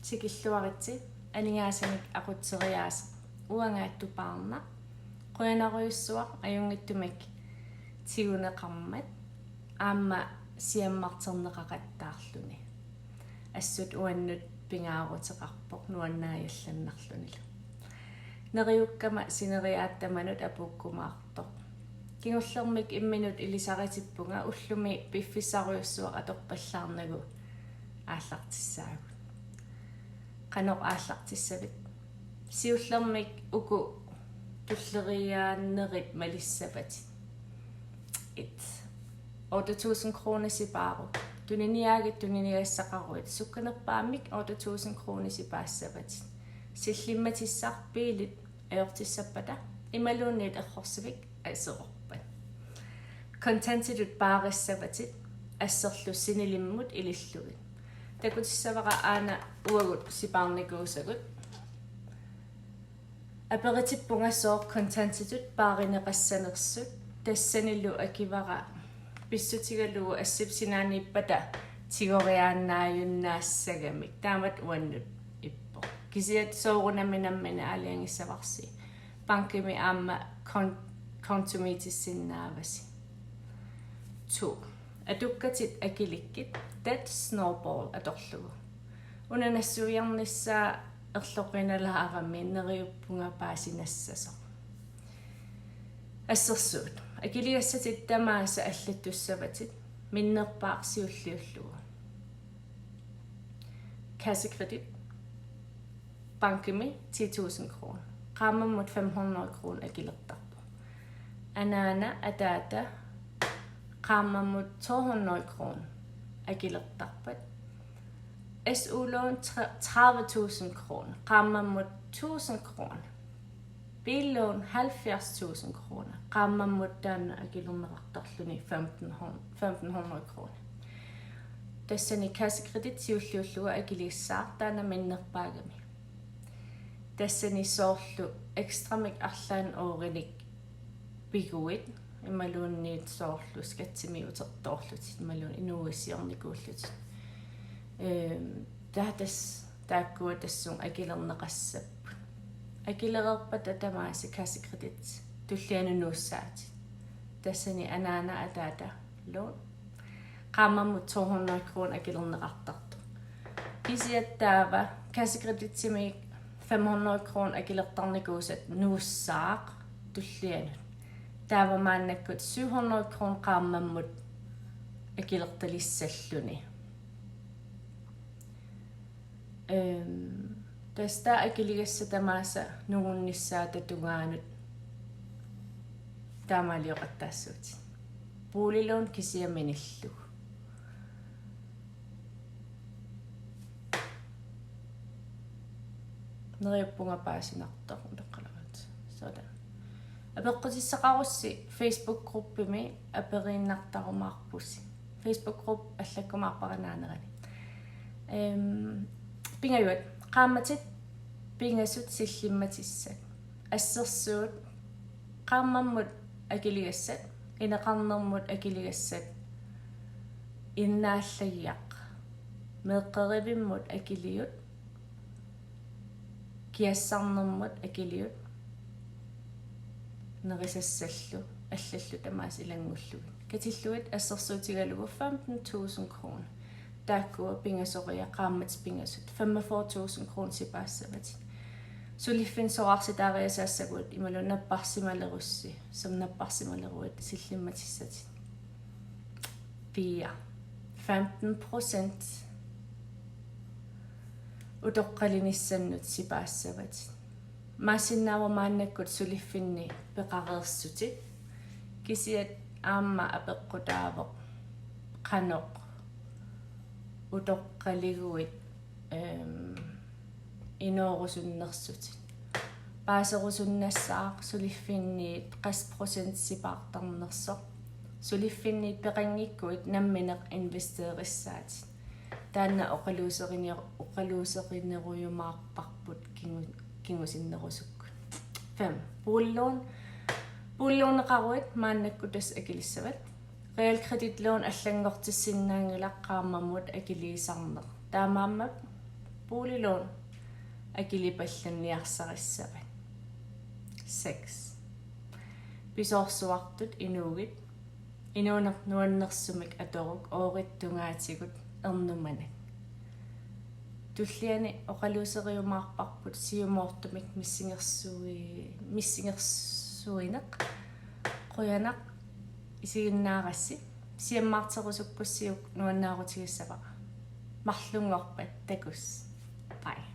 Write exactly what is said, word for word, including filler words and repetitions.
Tikilluaritsi aningaasanik aqutseriaaseq uangaattupaarnaq. Qujanarujussuaq ajunngitsumik tiguneqarmat aamma siammarterneqaqattaarluni. Assut uannut pingaaruteqarpoq nuannaajallannarlunilu. Neriukkama sineriaat tamanut apuukkumaartoq. Kingullermik imminut ilisaritippunga ullumi piffissarujussuaq atorpallaarnagu aallartissaagut. Qanoq aallartissavit? Siullermik uku tulleriiaannerit malissavatit. Et. Otte tusind kroner sipaaruk. Tuniniaagit tuniniagassaqaruit sukkanerpaammik otte tusind kroner sipaassavatit. Sillimmatissaq biilit ajortissappata imaluunniit errorsivik aserorpat. Kontantitut paarissavatit asserlu sinilimmut ilillugit. Takutissavara aana uagut sipaarnikuusagut. Aperitippunga sooq kontantitut paarineqassanersut, tassanilu akivara pissutigalugu assip sinaaniippata tigoriaannaajunnaassagamik. Taamatut uannut ippoq. Kisianni soorunami nammineq aalajangissavarsi bankimi aamma kon-, kontomiitissinnaavasi. To. Atukkatit akilikkit, debt snowball atorlugu. Una nassuiarnissaa erloqinalaarami, neriuppunga paasinassasoq. Assersuut. Akiligassatit tamaasa allattussavatit minnerpaaq siulliullugu. Kassekredit. Bankimi ti tusind kroner. Qaammammut fem hundrede kroner akilertarpoq. Anaana ataata qaammammut to hundrede kroner akilertarpat. S U-lån tre-, tredive tusind kroner. Qaammammut tusind kroner. Biillån halvfjerds tusind kroner. Qaammammut taanna akilerneqartarluni femten hundrede, femten hundrede kroner. Tassani kassekredit siulliullugu akiligassaaq, taanna minnerpaagami. Tassani soorlu ekstramik arlaannik oorinik piguit imaluunniit soorlu skattimik utertoorlutit imaluunniit inuuissiornikuullutit. Ehm, taava tassa taakkua tassunga akilerneqassapput. Akilereerpata tamaasa kassekredit tullianut nuussaatit. Tassani anaana ataata lån. Qaammammut to hundrede kroner akilerneqartartoq. Kisianni taava kassekreditsimik fem hundrede kroner akilertarnikuusat nuussaaq tullianut. Taava maannakkut syv hundrede kroner qaammammut akilertalissalluni. Ehm, tassa taava akiligassat tamaasa nungunnissaata tungaanut taamaalioqattaassuutit. Boliglån kisianni minillugu. Neriuppunga paasinartoq utoqqalaarlutit. Sådan. Apeqqutissaqarussi Facebook-gruppimi aperiinnartarumaarpusi. Facebook-gruppe allakkumaarpara naanerani. Ehm, pingajuat. Qaammatit pingasut sillimmatissat. Assersuut qaammammut akiligassat, ineqarnermut akiligassat, innaallagiaq, meeqqerivimmut akiliut, kiassarnermut akiliut, nerisassallu, allallu tamaasa ilanngullugit. Katillugit assersuutigalugu femten tusind kroner. Taakkua pingasoriarlugit qaammatit pingasut femogfyrre tusind kroner sipaassavatit. Suliffinni soraarsiarisassaguit imaluunniit napparsimalerussi, som napparsimaleruit sillimmatissatit. Fire. Femten procent utoqqalinissannut sipaassavatit. Maassinnaavoq maannakkut suliffinni peqareersutit. Kisianni aamma apeqqutaavoq qanoq utoqqaliguit, ehm, inoorusunnersutit. Paaserusunnassaaq suliffinniit qassit procent sipaartarnersoq. Suliffinniit peqanngikkuit nammineq investerissaatit. Taanna oqaluuserinior-, oqaluuserinerujumaarparput kingu-, kingusinnerusukkut. Fem. Boliglån. Boliglåneqaruit maannakkut tassa akilissavat. Realkreditlån allanngortissinnaanngilaq qaammammut akiliisarneq. Taamaammat Boliglån akilipallanniarsarissavat. Seks. Pisoorsuartut inuugit. Inuuneq nuannersumik atoruk oorit tungaatigut ernumanak. Tulliani oqaluuseriumaarparput siumoortumik missingersui-, missingersuineq. Qujanaq isiginnaarassi. Siammaarterusukkussiuk nuannaarutigissavara. Marlunngorpat takuss. Bye.